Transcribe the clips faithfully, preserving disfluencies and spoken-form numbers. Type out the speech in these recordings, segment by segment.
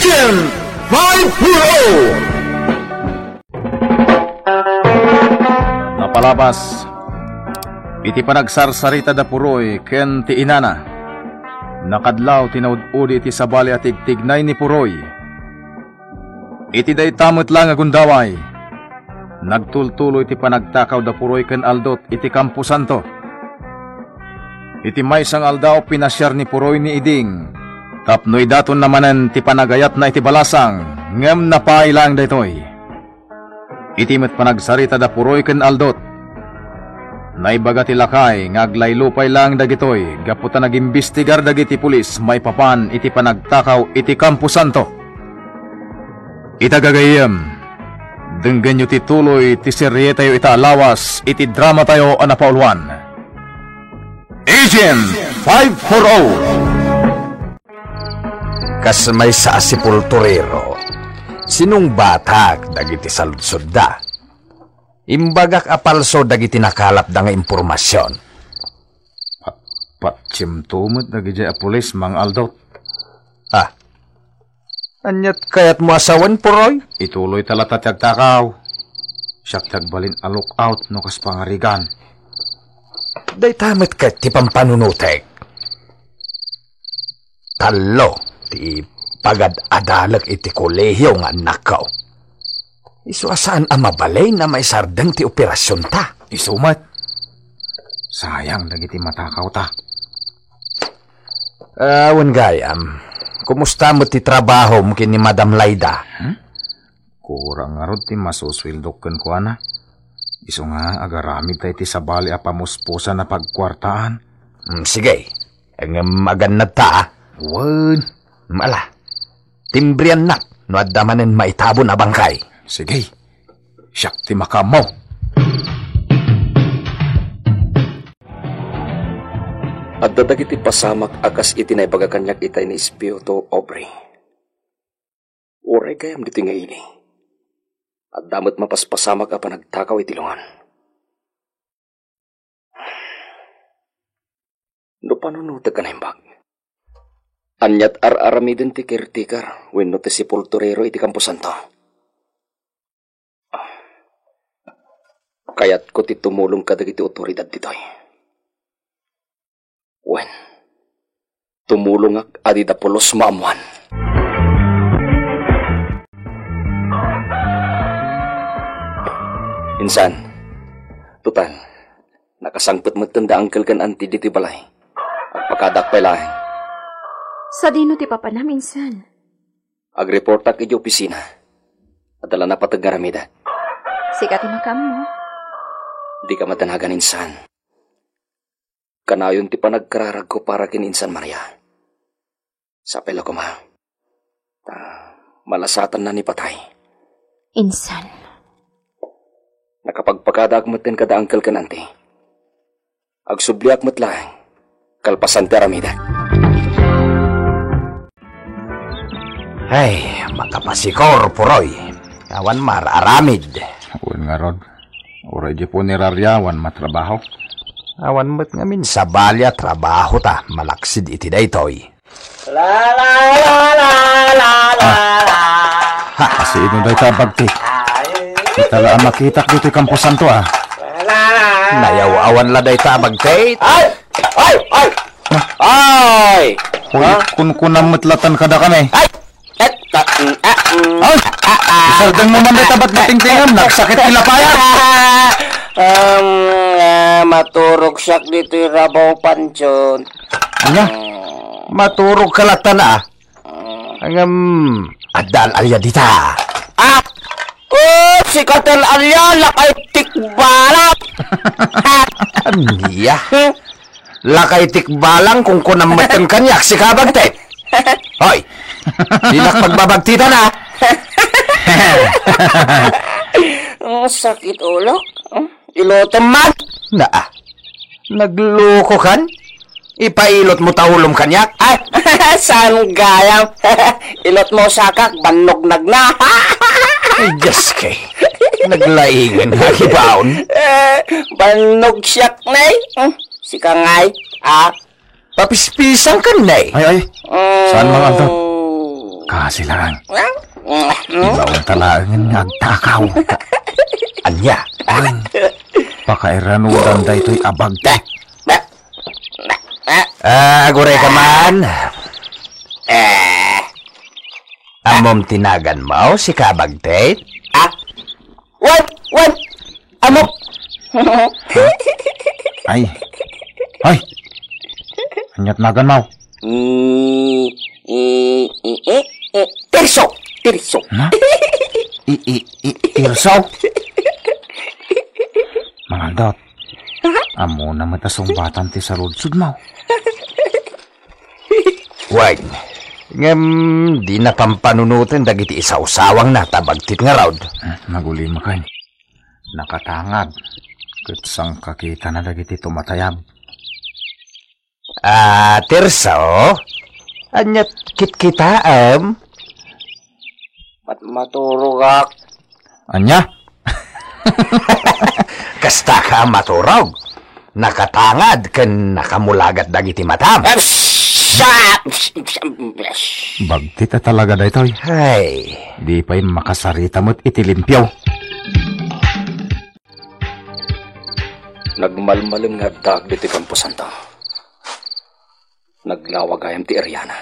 Five four oh. Napalabas iti panagsarsarita da Puroy ken ti inana. Nakadlaw ti naud-udi iti sabali a tigtignay ni Puroy. Iti dayta met la nga gundaway, nagtultuloy ti panagtakaw da Puroy ken Aldot iti Kamposanto. Iti maysa nga aldaw, pinasiar ni Puroy ni Iding tapno idaton na manen ti panagayatna iti balasang, ngem napaay laeng daytoy. Iti met panagsarita da Puroy ken Aldot, naibaga ti lakay nga aglaylo pay laeng dagitoy gapu ta nagimbistigar dagiti pulis maipapan iti panagtakaw iti Kamposanto. Ita gagayyem, denggenyo ti tuloy ti serietayo ita a lawas iti dramatayo a napauluan. Agent five four oh. Kas maysa a sepulturero, sinungbatak dagiti saludsodda. Imbagak a palso dagiti nakalapda nga impormasion. Pa-, patsimto met dagidiay a pulis, Mang Aldot. Ah. Aniat kayatmo a sawen, Puroy? Ituloy ta latta ti agtakaw. Siak ti agbalin a lookout no kas pangarigan. Dayta met ket ti pampanunotek. Tallo ti pagad-adalek iti kolehio nga annakko. Isu a saan a mabalin a maisardeng ti operasionta. Isu met. Sayang dagiti matakawta. Ah, wen gayam, kumusta met ti trabahom ken ni Madam Laida? Hmm? Kurang ngarud ti masusueldok kenkuana. Isu nga agaramid ta iti sabali a pamuspusan a pagkuartaan. Hmm, sige. Ngem agannadta, a? Wen. Hmm, ala. Timbriannak no adda manen maitabon a bangkay. Sige. Siak ti makaammo. Adda dagiti pasamak a kas iti naibaga kaniak itay ni Espiritu, Aubrey. Uray gayam ditoy nga ili, adda met mapaspasamak a panagtakaw iti lungan. No panunotek a naimbag, aniat ar-aramiden ti caretaker wenno ti sepulturero iti kamposanto? Kayatko ti tumulong kadagiti otoridad ditoy. Wen, tumulongak a dida pulos maammoan. Insan, total, nakasangpet metten da uncle ken auntie ditoy balay. Agpakadaak pay laeng. Sadino ti papanam, insan? Agreportak idiay opisina. Adda la napateg nga aramidek. Sika ti makaammo. Dika madanagan, insan. Kanayon ti panagkararagko para ken Insan Maria. Sapay la koma. Ta malasatanna ni patay. Insan. Nakapagpakadaak metten kada uncle ken auntie. Agsubliak met laeng kalpasan ti aramidek. Ay, makapasikor, Puroy. Awan mar-aramid. Wen ngarud. Uray di puneraria, awan matrabaho. Awan met ngamin sabali a trabaho ta malaksid iti daytoy. La, la, la, la, la, la, Ah. la. Ha, asino dayta a bagti? Ay. Ita la a makitak ditoy kamposanto, ah. La, la, la. Nayaw-awan la dayta a bagti. Ay! Ay! Ay! Ah. Ay! Hoy, Ha? kunkunam met latan kadakami. Ay! Et, ta, mm, ah, mm, Ay! ah, ah. Isardeng mo man dayta batbatingtingem, nagsakit ti lapayam. Um, ah, maturog siak ditoy rabaw, Panchon. Ania? Maturog ka latta na, ah. Ngem, adda al-alia dita. Ah! Oh, sika ti al-alia, lakay tikbalang. Ania? Hmm? Lakay tikbalang, kunkunam metten kaniak, sika bagtit. Hoy, dinak pagbabagtitan, ah. Oh, sakit ulo. Hmm? Ilutem man. Naa. Nagluko kan? Ipailot mo ta ulom kaniak? Ay, saan gayam? Ilot mo sakak, bannog nagna. Ay, Diyos kay. Naglaingan nga kibaon. Eh, bannog siak, nay. Hmm, sika ngay, ah. Papispisang kan, nay. Ay, ay. Mm. Saan mga aldaw? Kasi lang. Ibaon ta laengen nga agtakaw. Ania? Wen, pakairanudan daytoy a bagtit. Ah, aguray ka man. Ammom ti naganmo, sika a bagtit? Ah, wen, wen, ammok. Ay. Ay. Aniat naganmo? Mm, mm, mm, mm, mm. Tirso! Tirso! Na? I, i, i, tirso? Mang Aldot. Ammona met a sungbatan ti sarudsodmo. Wen, ngem dina pampanunoten dagiti isawsawangna ta bagtit ngarud. Hmm, nagulima kay. Nakatangad. Ket sangkakitana dagiti tumatayab. Ah, Tirso? Aniat kitkitaem? Mat-, maturogak. Ania? Kasta ka maturog? Nakatangad ken nakamulagat dagiti matam. Ah, sa-, Bagtit a talaga daytoy. Ay. Di pay makasarita met iti limpio. Nagmalmalem nga addaak ditoy kamposanto. Naglawa gayam ti eriana.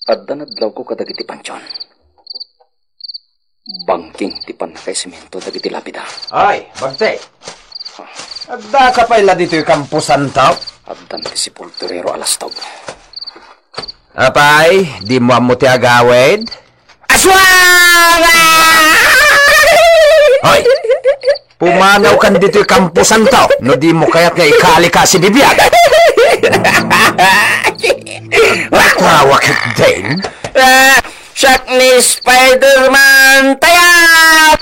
Adda nadlawko kadagiti pantion. Bangking ti pannakaisimiento dagiti lapida. Ay, bagtit! Addaka pay la ditoy kamposanto? Addan ti sepulturero a lastog. Apay, dimo ammo ti agawid? Aswang! Hoy! Pumanawkan ditoy kamposanto no dimo kayat nga ikalika si bibiag. Matawa ketdin. Ah, siak ni Spider-Man! Tayab!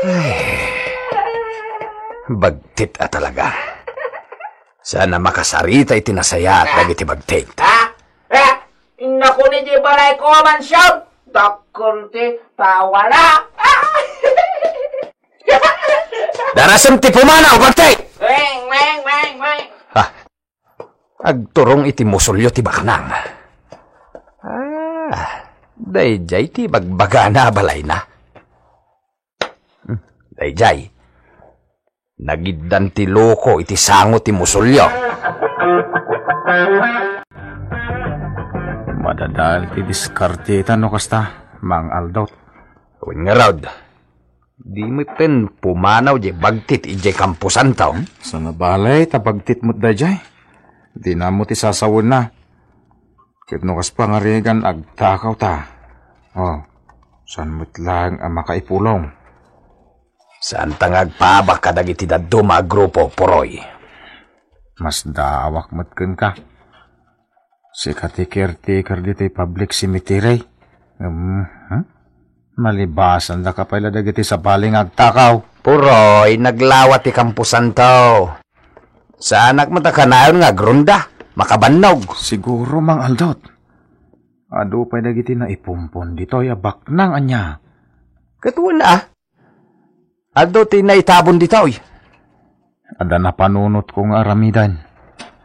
Ay, bagtit a talaga. Saan a makasarita iti nasayaat dagiti bagtit. Ah! Ah! Innakuon idiay balayko a mansion. Dakkel ti tawana. Darasem ti pumanaw, bagtit! Weng, weng, weng, weng. Ha? Agturong iti musulyo ti baknang. Ah, daydiay ti bagbagana a balayna. Hmm, daydiay. Nagiddan ti loko iti sango ti musulyo. Madadael ti diskarteta no kasta, Mang Aldot. Wen ngarud, di metten pumanaw diay bagtit idiay kamposanto. Saan a balay ta bagtit met daydiay. Dina ammo ti sasawenna. Ket no kas pangarigan, agtakaw ta. Oh, saan met laeng a makaipulong? Saanta nga agpaabak kadagiti dadduma a grupo, Puroy. Masdaawak met kenka. Sika ti caretaker ditoy public cemetery. Em, hmm? Malibasandaka pay la dagiti sabali nga agtakaw. Puroy, naglawa ti kamposanto. Saanak met a kanayon nga agronda, makabannog. Siguro, Mang Aldot. Adu pay dagiti naipumpon ditoy a baknang ania. Ket wen a. Adu ti naitabon ditoy. Adda napanunotko nga aramiden.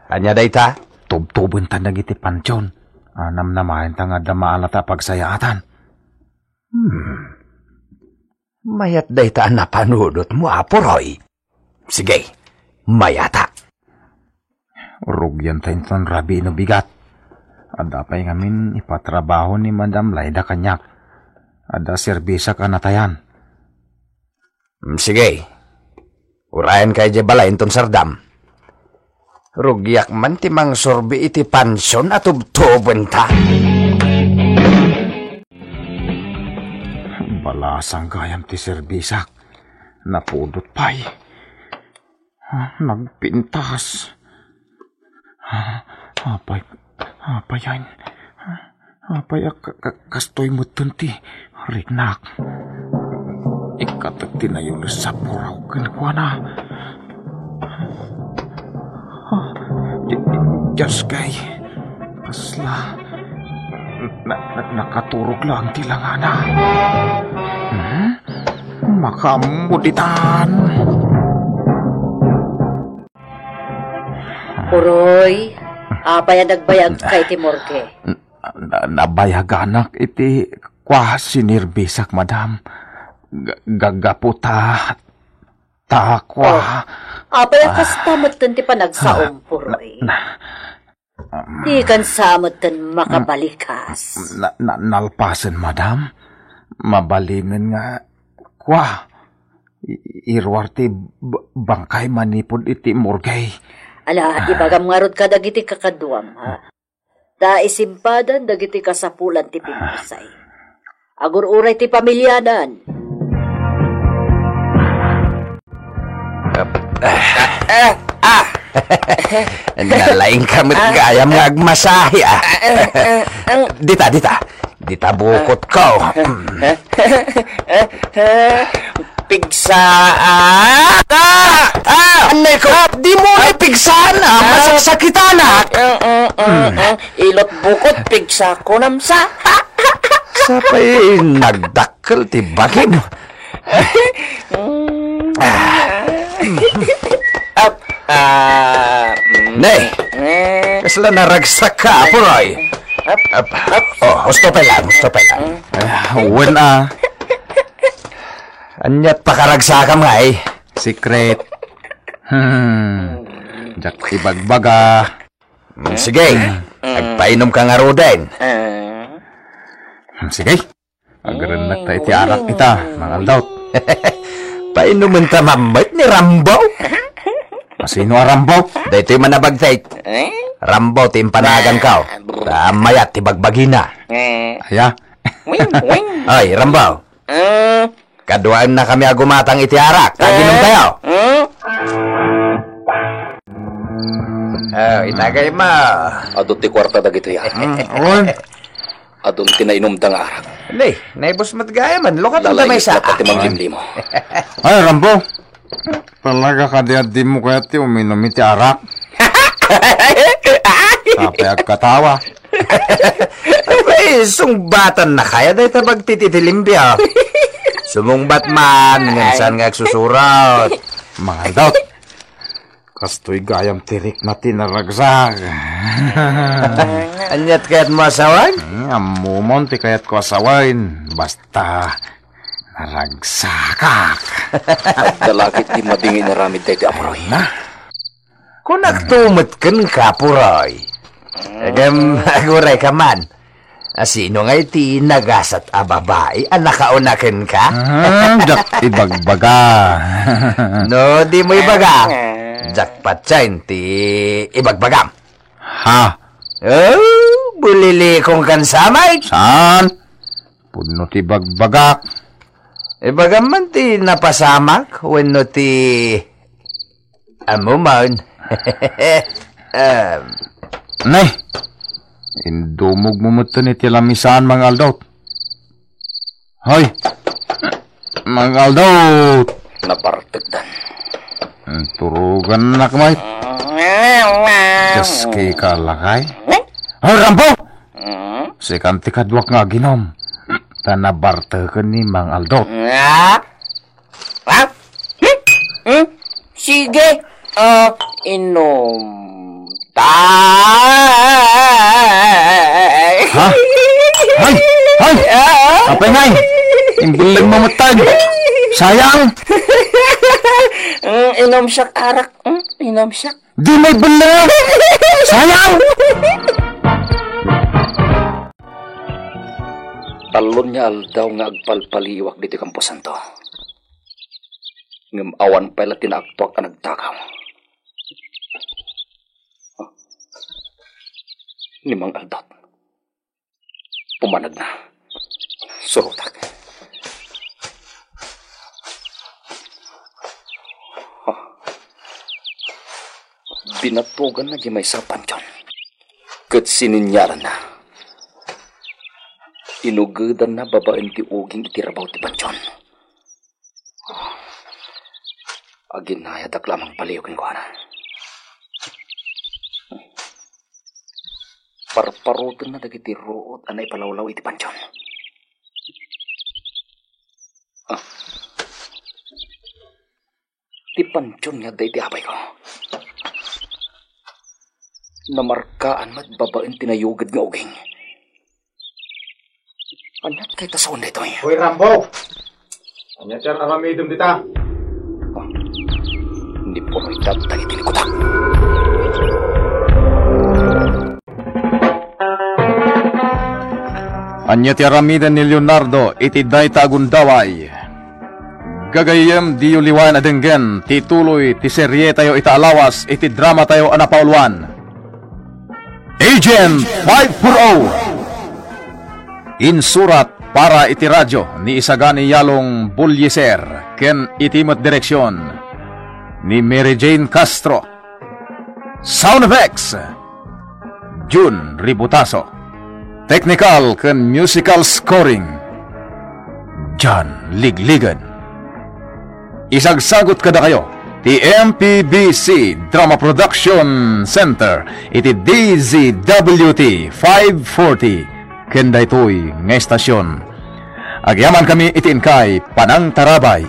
Ania dayta? Tubtubenta dagiti pantion. A, namnamaenta nga adda maalata a pagsayaatan. Hmm. Mayat dayta a napanunotmo, Apo Roy. Sige, mayata. Rugianta inton rabii no bigat. Adda pay ngamin ipatrabaho ni Madam Laida kaniak. Adda serbisak a natayan. Mm, sige. Urayanka idiay balay inton sardam. Rugiak man ti mangsurbi iti pansion a tubtubenta. Balasang gayam ti serbisak. Napudot pay. Ah, nagpintas. Ah, apay, apay yan. Apay a ka-, ka-, kastoy metten ti riknak. Ikkatek ti nayules a puraw kenkuana. Ah, di-, di-, Diyos kay, kasla, na-, na-, nakaturog lang ti langana. Hmm? Makaammo ditan. Uroy, Apay a nagbayagka iti morgue? Na-, na-, nabayaganak iti kua sinirbisak, madam. Ga-, gagapu ta, ta kua. Oh, apay a kasta metten ti panagsaom, Puroy? Na-, na-, Dikan sa metten makabalikas. Na-, na-, nalpasen, madam. Mabalinen nga, kua, i-, iruar ti b-, bangkay manipud iti morgue. Ala, ibagam ngarud kadagiti kakaduam, ha? Ta isimpadan dagiti kasapulan ti pimmasa. Agur-uray ti pamilianan. Ah, ah. Nalaingka met gayam nga agmasahe, ah. Dita, dita. Dita bukotko. Pigsa, ah! Ah! Ah! Anay ko, di mo na pigsan, ah! Masaksakitan, ah! Ilot bukot, pigsa ko namsa. Sapay nagdakkel ti bagim. Ap, ah, mm. Nay, eh. Kasla naragsak ka, Apo Roy. Ap, ap. Oh, husto pa lang, husto pa lang. Ah, wen, ah. Ania't pakaragsakam nga, eh? Secret. Hmm. Diak ibagbaga. Mm, sige. Mm. Agpainom ka ngaruden. Mm. Hmm, sige. Agrennak ta iti arak ita, Mang Aldot. Painumen ta mammet ni Rambo. Asino a Rambo? Daytoy manabagtek. Eh? Rambo ti impanagan ko. Ta mayat ti bagbagina. Eh. Aya? Wing, wing. Ay, Rambo. Eh? Kaduaenna kami a gumatang iti arak. Taginom tayo. Eh? Oh, itagay mo. Adu ti kuarta dagitoy, ah. Mm, on. Adun ti nainumda nga arak. Nay, naibus met gayam, lukat anta maysa. Lalay met ti manglimlimo. Ay, Rambo. Talaga kadi addi mo kayat ti uminum iti arak? Apay agkatawa? Apay, sungbatan na kaya dayta bagtititilimpio. Sumungbat man, ngem saan nga agsusurat. Mang Aldot. Kastoy gayam ti rikna ti naragsak. Ania't kayatmo a sawen? Hmm, ammomon ti kayatko a sawen. Basta, naragsakak. Adda la ket ti madi nga inaramid daytoy, Apo Roy. Na? Kunak met kenka, Apo Roy. Ngem, aguray ka man. Asino ngay ti nagasat a babai a nakauna kenka? Ah, diak ibagbaga. No, di mo ibaga. Diak patien ti ibagbagam. Ha? Oh, bulilikong kan samay. Saan? Pudno ti bagbagak. Ibagam man ti napasamak wenno ti Ammomon. Em. Nay, indumog mo metten iti lamisaan, Mang Aldot. Hoy! Mang Aldot! Nabartekdan. Turugannak met. Kaski ka lakay? Hoy, Rambo! Sikan ti kaduak nga aginom. Ta nabarteken ni Mang Aldot. Ah? Hmm? Hmm? Sige. Ah, inom. Ta- Ha? Ay! Ay! Ah? Apay ngay? Imbelleng mo metten. Sayang! Mm, inom siak arak. Mm, inom siak. Di may belleng! Sayang! Talon nga aldaw nga agpalpaliiwak ditoy kamposanto. Ngem awan pay la ti naagtoak a nagtagaw. Ni Mang Aldot. Pumanagna. Surotak. Binatuganna di maysa a pantion. Ket sininyalna. Inugedanna babaen ti uging iti rabaw ti pantion. Aginayadak la a mangpaliw kenkuana. Parparutenna dagiti ruot a naipalawlaw iti pantion. Ah. Ti pantion nga adda iti apayko. Namarkaan met babaen ti nayuged nga uging. Ania ti kayat a sawen daytoy? Hoy, Rambo! Ania ti ar-aramidem dita? Ni punoy datag iti likutak. Ania ti aramiden ni Leonardo iti dayta a gundaway? Gagayyem, diyo liwayan a denggen ti tuloy ti serietayo ita a lawas iti dramatayo a napauluan. Agent five four oh. Insurat para iti radyo ni Isagani Yalong Bulyeser ken iti met direksyon ni Mary Jane Castro. Sound effects, Jun Ributaso. Technical ken musical scoring, John Ligligan. Isagsagut kadakayo ti M P B C Drama Production Center iti D Z W T five forty ken daytoy nga estasyon. Agyamankami iti inkay panangtarabay.